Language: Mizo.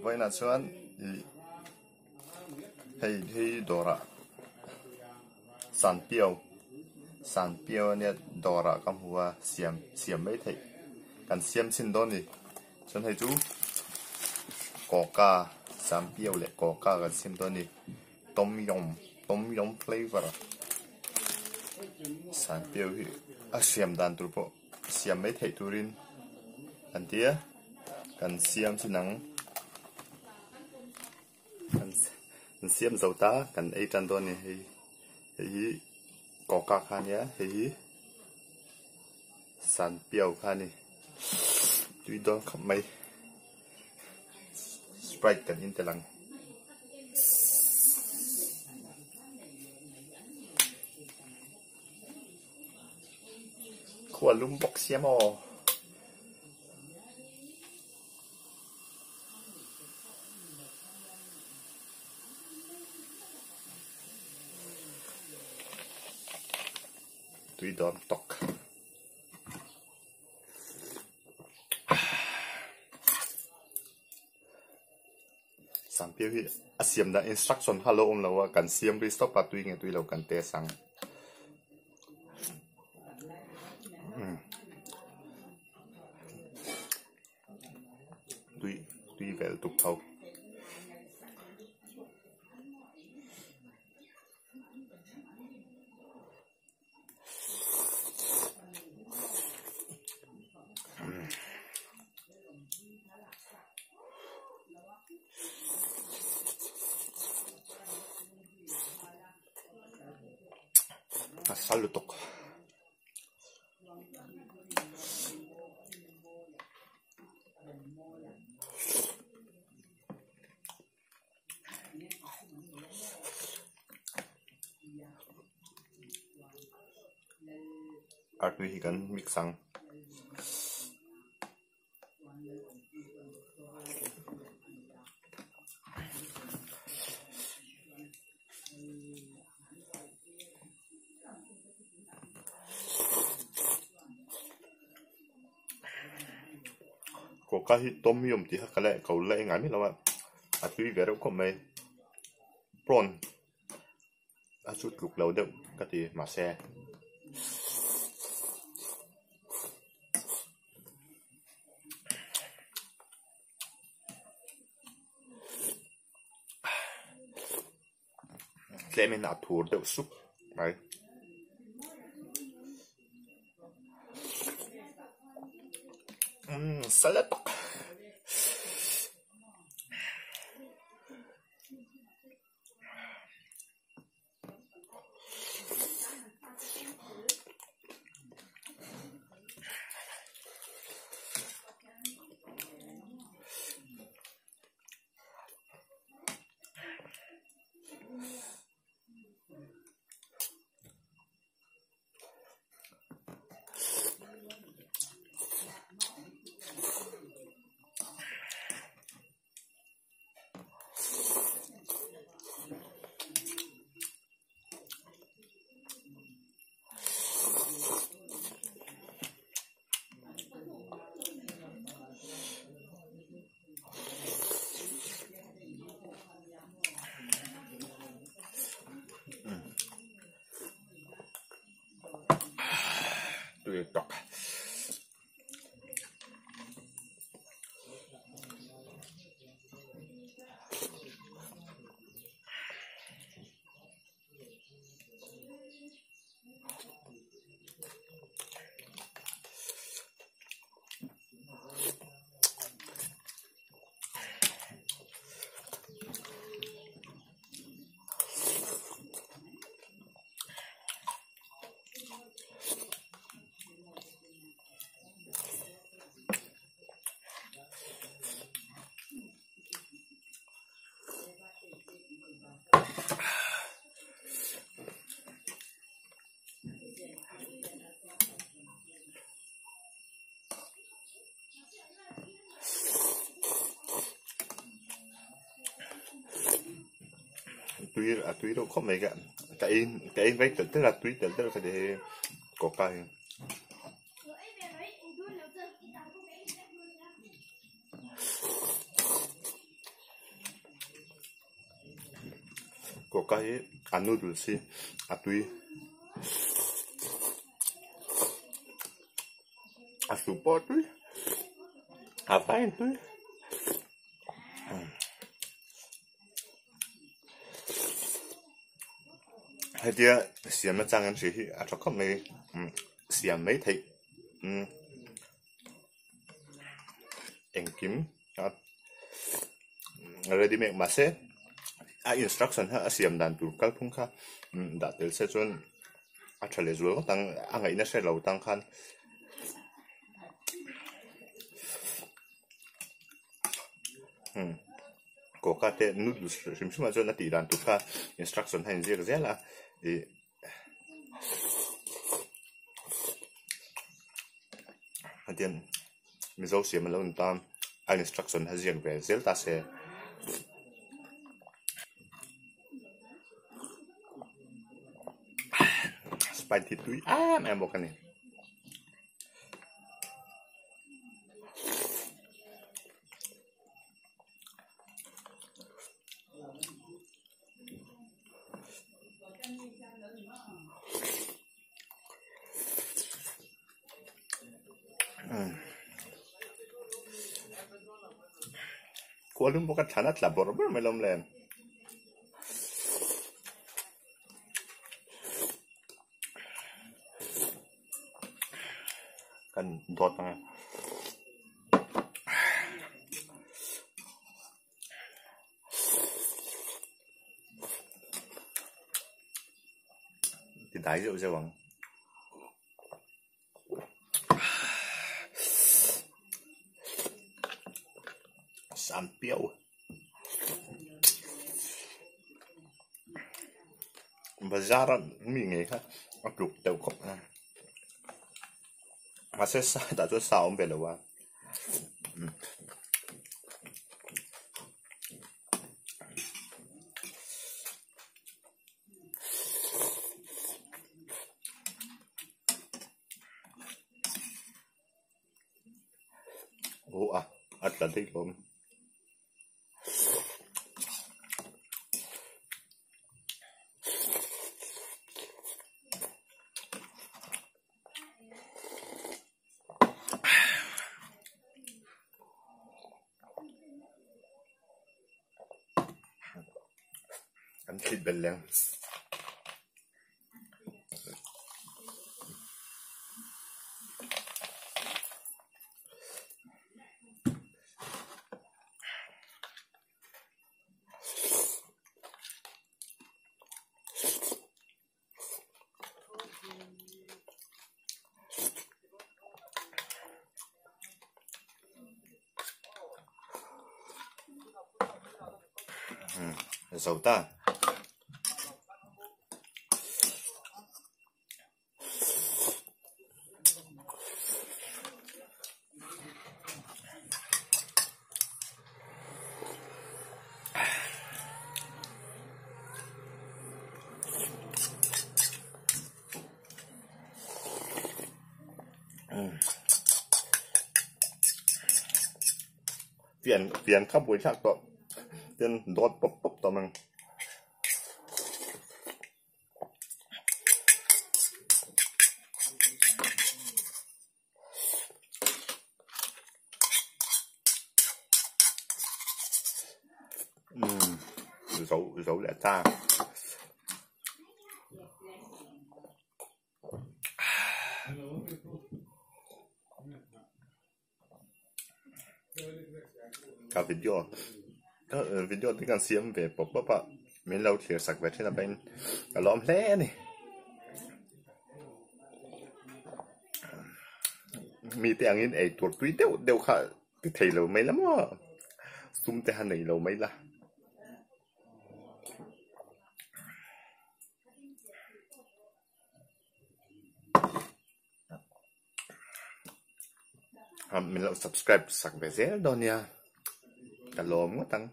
Vawiinah chuan ih hei hi dawrah sanpiau sanpiau ania dawrah ka hmu a siam siam mai theih kan siam chhin dawn a ni chuan hei chu kawka sanpiau leh kawka kan siam dawn a ni tom yum tom yum flavour sanpiau hi a siam dan tur pawh. Siam mai theih turin an ti a, kan siam chin ang, kan siam zo ta kan ei tan dawn a ni hei, hei hi kawka kha a nia hei hi sanpiau kha a ni tui dawn khawp mai sprite kan in tel ang. Khua lum bawk sia maw? Tui dawn tawk. Sampiau hi a siam dan instruction kha a lo awm lo a, kan siam ri stop a tui nge tui lo kan test ang. Tui tui vel tuk tho. A sal lutuk. Artui hi kan mix ang. Kawka hi tom yum tih kha ka la ko la engai mai lo a a tui ve reuh khawp mai prawn a chu tluk lo deuh ka ti mahse tlem in a thur deuh sup mai. Umm salad tak. Tui tak. Tui a tui deuh khawp mai ka ka ei ka ei vek telh telh a tui telh telh ka ti hei kawka hi. Koka hi a noodles hi a tui a soup pawh a tui a vaiin a tui. Hetia siam na chang an hria hi a tha khawp mai siam mai theih engkim a ready mek mahse a instruction kha a siam dan tur kalphung kha dah tel se chuan a tha leh zual ngawt ang a ngaihna hre lo tang khan. Coca te noodles hrim hrim ah chuan a tih dan tur kha instruction kha a inziak zel a ih hetiang mizo siam alo ni ta a instruction kha ziak ve zel ta se. Sprite hi tui em em bawk a ni. Kualum bawk a thlan a tla bawrh bawrh mai lawm le. Kan dawt ang e. Ti dai zeuh zeuh ang. Sam piau. Bazar a mi ngei kha a tluk deuh khawp a mahse sa tah chuan sa a awm ve lo a. Aw a a tla daih hlawm. An thlit belh leng. Zo ta. Fian fian kha buai thlak tawh tin dawt pawp pawp tawh mang. Umm zo zo leh ta. Ka video ka video te kan siam ve pawp pawp a min lo thlir sak ve thin avangin ka lawm hle a ni. Mite angin ei tur tui deuh deuh kha ti thei lo mai la maw sum te han nei lo mai la. Min lo subscribe sak ve zel dawn nia ka lawm ngawt ang.